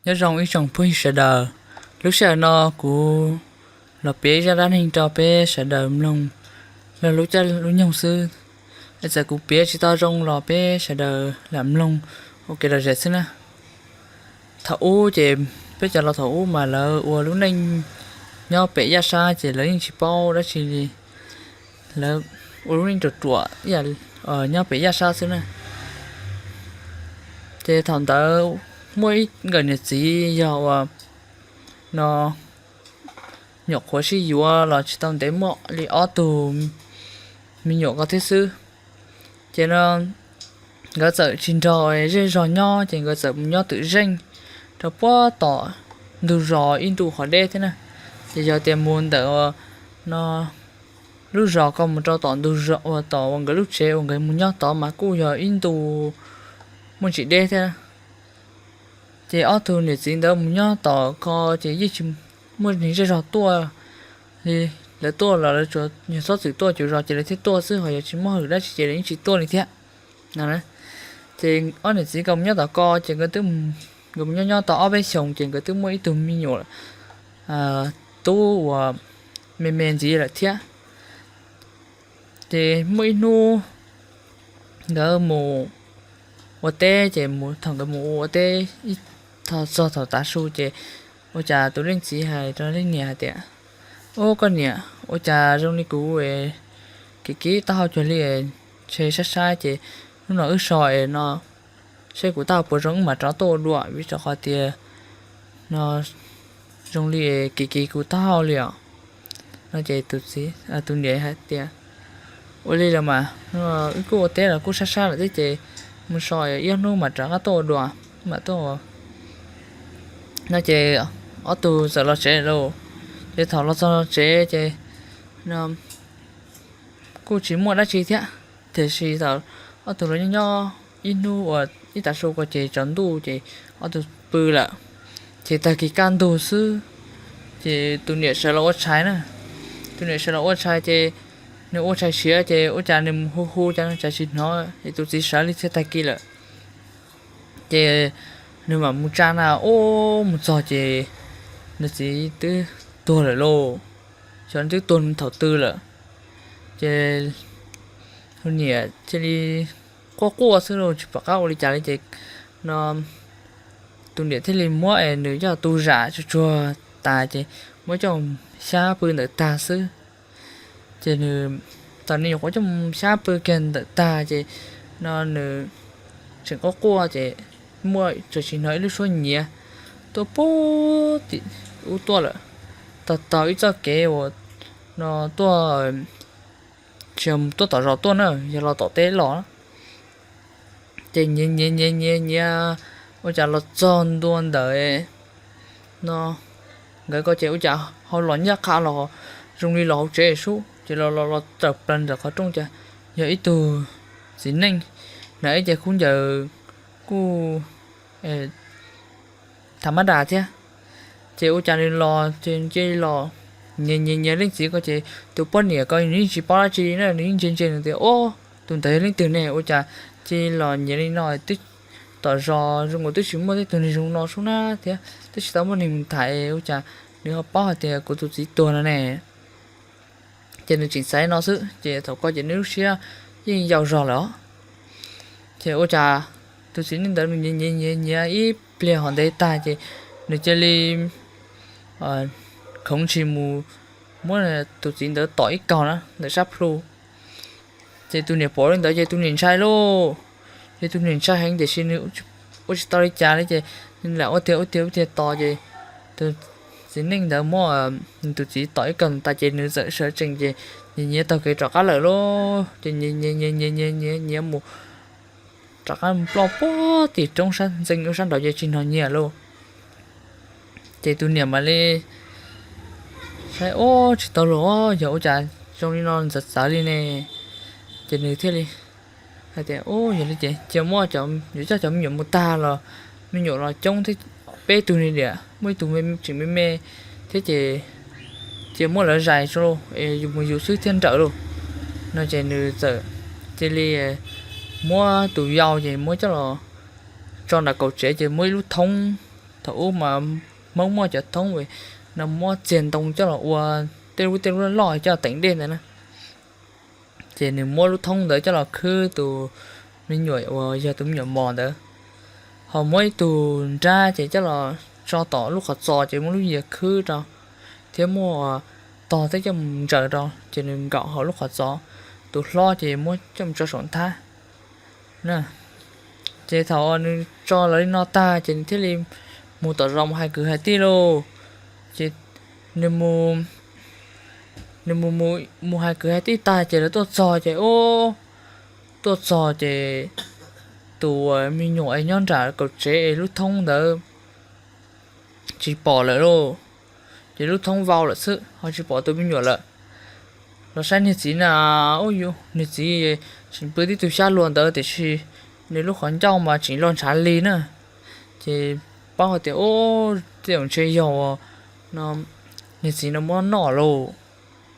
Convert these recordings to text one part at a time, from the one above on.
Nyob zoo ib tsoom phooj ywg sawv daws, lub sij hawm no kuv los piav zaj dab neeg rau peb sawv daws mloog lub caij lub nyoog xwb. Txawm kuv piav tsis tau zoo los peb sawv daws lam mloog ua kev lom zem xwb na. Thaum ub ces peb cov laus thaum ub mas lawv ua lub neej nyob pem yaj sab ces lawv yeej tsis paub dab tsi li. Lawv ua lub neej ruam ruam nyob pem yaj sab xwb na. Ces thaum ntawd muaj ib nkawm niam txiv yog uas no nyuam qhuav sib yuav los tsis tau ntev, muaj li ob tug me nyuam ko thiab xwb. Ces no nkawd txawm tsis nrog zej zog nyob ces nkawd txawm mus nyob twm zeej rau puag tom ntug zos ib ntu qhov deb thiab na. Ces yog tias mus ntawm no lub zos ko mus rau tom ntug zos uas tom uas nkawd lub tsev uas nkawd mus nyob tod mas kuj yog ib ntu muaj ntsis deb thiab. Ces ob tug niam txiv ntawd mus nyob tom ko ces yeej tsis muaj neeg zej zog tuaj li. Lawv tuaj los lawv tsuas yog txhob txwm tuaj cuv zos ces lawv thiaj tuaj xwb, ho yog tsis muaj hwm dab tsi ces lawv yeej tsis tuaj li thiab no. Ces ob niam txiv ko mus nyob tom ko ces nkawd twb, nkawd mus nyob nyob tau ob peb xyoos ces nkawd twb muaj ib tug me nyuam tub uas me me ntxiv lawm thiab. Ces muaj ib hnub nkawd mus ua teb ces thaum nkawd mus ua teb ib tog txog thaum tav su ces ua cas tus leej txiv hais rau leej niam hais tias, Ub, koj niam, ua cas zoo li kuv kev kib taub hau cuag li ntshe sab sab ces hnub no wb so es no seb kuv taub hau puas zoo wb mam rov tuaj ua dua, vim rau qhov tias no zoo li kev kib kuv taub hau li os no. Ces tus niam hais tias, Ua li los mas, wb kuj ua teb los kuj sab sab lawm thiab ces mus so ib ob hnub mam rov qab tuaj ua dua, mam tuaj ua no. Ces ob tug txawm los tsev lawm. Ces thaum los txog tsev ces no kuj tsis muaj dab tsi thiab, tiam sis thaum ob tug los nyob nyob ib hnub uas ib tav su ko ces tsaus ntuj ces ob tug pw lawm. Ces tag kis kaj ntug xwb ces tus niam sawv los ua tshais na. Tus niam sawv los ua tshais ces nws ua tshais siav ces ua cas nws mus hu hu cas nws tsis hnov, ces tus txiv sawv li txhiaj tag kis lawm. Ces nws mam mus tsa na, ub, mus txog ces nws txiv twb tuag lawm lauj. Xyov nws twb tuag thaum twg lawm. Ces tus niam cia li quaj quaj xwb lauj, tsis pom qab ua li cas li ces no tus niam thiaj li muab es nws coj tu zam tsuag tsuag tas ces muab coj xyab pw ntawm tag xwb. Ces nws, thaum nws nyuam qhuav coj mus xyab pw kiag ntawm tag ces no nws tseem quaj quaj ces muaj tsis hnov ib lub suab nyiav tuaj puag tim ub tuaj lawm, taug taug ib txoj kev uas no tuaj, tsis yog tuaj tom zos tuaj na, yog los tom teb los. Ces nyiav nyiav nyiav nyiav nyiav ua cas los txog ntua ntawm no nkawd ko ces ua cas ho los ncaj qha los zoo li los hauv tsev sub, ces los los los tawm plaws ntawm qhov rooj cas yog ib tug txiv neej, hnav ib ce khaub ncaws kuj tham mab das thiab. Ces ua cas nws los ces cia li los nyiav nyiav nyiav leej txiv ko ces tus poj niam ko nws yeej tsis paub dab tsi li na, nws yeej ntse ntse nws tias, Ob, tus ntawd yog leej twg ne? Ua cas cia li los nyiav li no? Twb tom zos zoo nkaus twb tsis muaj tej tug neeg zoo no sub na thiab twb tsis tau muaj neeg mus tham, ua cas nws ho paub hais tias kuv tus txiv tuag no ne? Ces nws tseem xav no xwb ces thaum ko ces nws lub siab yeej yau zog lawm os. Ces ua cas tus txiv neej ntawd nws nyiav nyiav nyiav nyiav ib pliag hov ntev tag ces nws cia li khoov ntshis mus muab tus txiv ntawd tom ib kaug na ntawm sab plhu. Ces tus niam pom li ntawd ces tus niam ntshai lauj. Ces tus niam ntshai heev tiam sis nws ua tsis tau li cas li ces nws lam ua tiag ua tiag ua tiag tos ces tus txiv neej ntawd muab nws tus txiv tom ib kaug tas ces nws txawm sawv tsees ces nyiav nyiav taug kev rov qab lawm lauj. Ces nyiav nyiav nyiav nyiav nyiav nyiav mus rov qab ploj puag tim roob sab ntxeev ub sab nraud ces tsis hnov nyiav lauj. Ces tus niam mam li saib, Ob, tsis tau lauj, yog ua cas zoo li no ntxav txawv li ne? Ces nws thiaj li hais tias, Ub, yog li ces cia muab, yuav coj cov me nyuam mus tag los me nyuam los coob thiab, peb tug ni diam, muaj ib tug tseem me me thiab ces cia muab lawv zais tso lauj, yus mus yus xwb thiaj nrawm lauj. No ces nws txawm cia li muab tus yau ces muab coj los tso nram kaum tsev ces muab ib lub thoob Thaum ub mas Hmoob muaj cov thoob no muab txiag ntoo coj los ua tej lub tej lub loj coj teev dej ntawd na. Ces nws muab lub thoob ntawd coj los khwb tus me nyuam uas yog tus me nyuam mos ntawd, ho muab ib tug nrab ces coj los tso tom lub qhov txos ces muab lub yias khwb rau, thiab muab tog tej coj mus ntsaws rau ces nws nkaum hauv lub qhov txos. Tus hlob ces muab coj mus tso saum nthab. Ces thaum nws tso lawv li no tag ces nws thiaj li mus tom zos mus hais kwv hais tij lauj. Ces nws mus, nws mus mus hais kwv hais tij tag ces lawv tuaj txog ces ub, tuaj txog ces tus me nyuam es nyob nram kaum tsev es lub thoob ntawd tsis pom lawm lauj. Ces lub thoob vau lawm xwb ho tsis pom tus me nyuam lawm. Los saib niag txiv na, ub, yus niag txiv tseem pw tib tug xyab luag ntawd tiam sis nws lub qhov ncauj mas tseem loj ntshav li na. Ces paub hais tias ub, tej zaum ntshe yog no niag txiv no muab noj lauj,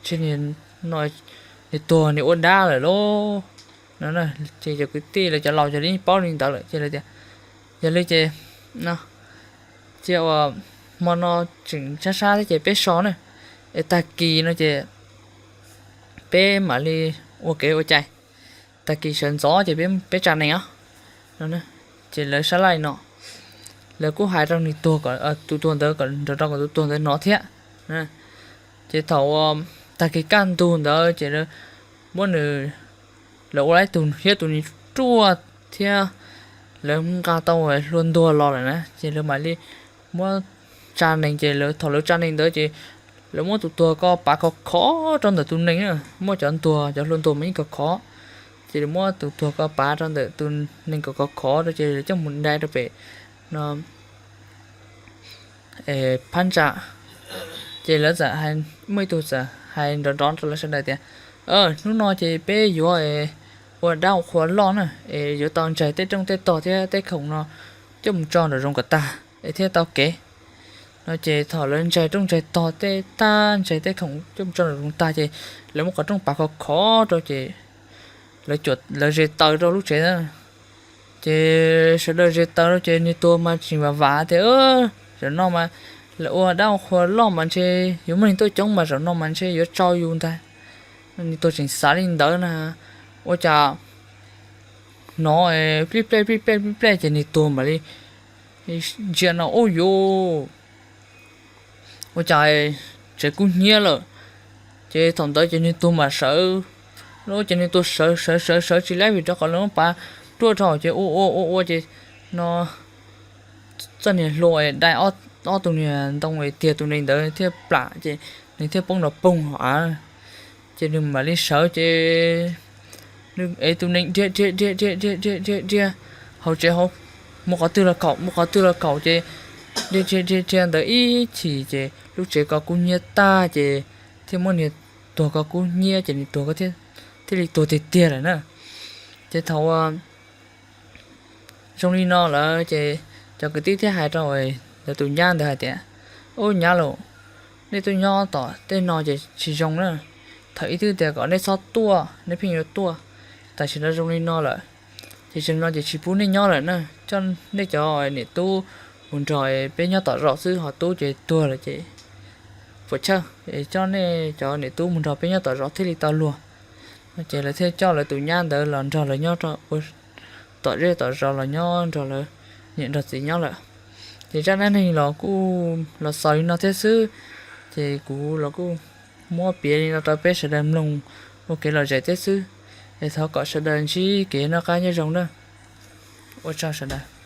ntshe niag tuag niag ua dab lawm lauj. No ces cov kwv tij los cov laus cov li paub li ntawd lawm ces lawv tias, yog li ces no cia ua hmo no tseem sab sab thiab ces peb so na, es tag kis no ces peb mam li ua kev ua cai, tag kis sawv ntxov ces peb tsa nees os. Ces lawv sab laij no, lawv kuj hais rau nws tuag, tus tuag ntawd kom nrog rau kom tus tuag ntawd hnov thiab. Ces thaum tag kis kaj ntug ntawd ces muab nws, lawv ua lawv tus hiab tus nis ruaj thiab lawv nqa tau hlua ntuag los lawm na ces lawv mam li muab tsa nees ces thaum lawv tsa nees ntawd ces lawv muab tus tuag ko pav khov khov rau ntawm tus nees na, muab cov ntuag cov hlua ntuag mas yeej khov khov, ces lawv muab tus tuag ko pav rau ntawm tus nees kom khov khov rau ces lawv coj mus dai rau pem no phab ntsa. Ces lawv txawm, muaj ib tug txawm hais nrov nrov rau lawv sawv daws tias, hnub no ces peb yuav ua dab ua qhua loj na, es yuav tau ntsais tej rooj tej tog thiab tej khoom no coj mus tso nram zoov kom tag es thiaj tau kev. No ces thaum lawv ntsais rooj ntsais tog tej tag, ntsais tej khoom coj mus tso nram zoov tag ces lawv muab qhov rooj pav khov khov rau ces lawv ze taws rau lub tsev. Ces sawv daws ze taws rau ces niag tuag mas tseem vam vam tias, zaum no mas lawv ua dab ua qhua loj mas ntshe yuav muaj neeg tuaj coob mas zaum no mas ntshe yuav tsau yus ntag. Niag tuag tseem xav li ntawd na, ua cas hnov plij plej plij plej plij plej ces niag tuag mam li ntsia no, ub yuv, ua cas tsev kub hnyiab lawm. Ces thaum ntawd ces niag tuag mam sawv, ces niag tuag sawv sawv sawv sawv tsis laib vim rau qhov lawv muab pav ruaj rau ces ua ua ua ua ces no txoj niag hlua dai ob tug niag ntoo tiag tus nees ntawd thiaj plam ces nws thiaj poob nrov poog hauv av. Ces nws mam li sawv ces nws ev tus nees dhia dhia dhia dhia dhia dhia dhia dhia hauv tsev hauv, mus qhov twg los kaum mus qhov twg los kaum ces dhia dhia dhia dhia ntawd ib chim ces lub tsev ko kub hnyiab tag ces thiaj muab niag tuag ko kub hnyiab ces niag tuag ko thiaj li tuag tiag tiag lawm na. Ces thaum zoo li no lawm ces cov kwv tij thiaj hais rau lawv tus nyab ntawd hais tias, ub nyab los, nej tuaj nyob tom tej no ces tsis zoo na. Thaum ub twb tias kom nej txhob tuaj, nej pheej yuav tuaj, tam sim no zoo li no lawm ces zoo li no ces tsis pub nej nyob lawm na. Coj nej cov niam tub mus nrog peb nyob tom zos xwb, ho tub ces tuag lawm ces puas chawj, coj nej cov niam tub mus nrog peb nyob tom zos thiaj li tau luag. Ces lawv thiaj coj lawv tus nyab ntawd los nrog lawv nyob rau tom zej tom zos los nyob nrog lawv niam nrog txiv nyob lawm. Ces zaj dab neeg los kuj los xaus li no thiab xwb, ces kuv los kuj muab piav li no rau peb sawv daws mloog ua kev lom zem thiab xwb. Es thov kom sawv daws ntsib kev noj qab nyob zoo na. Ua tsaug sawv daws.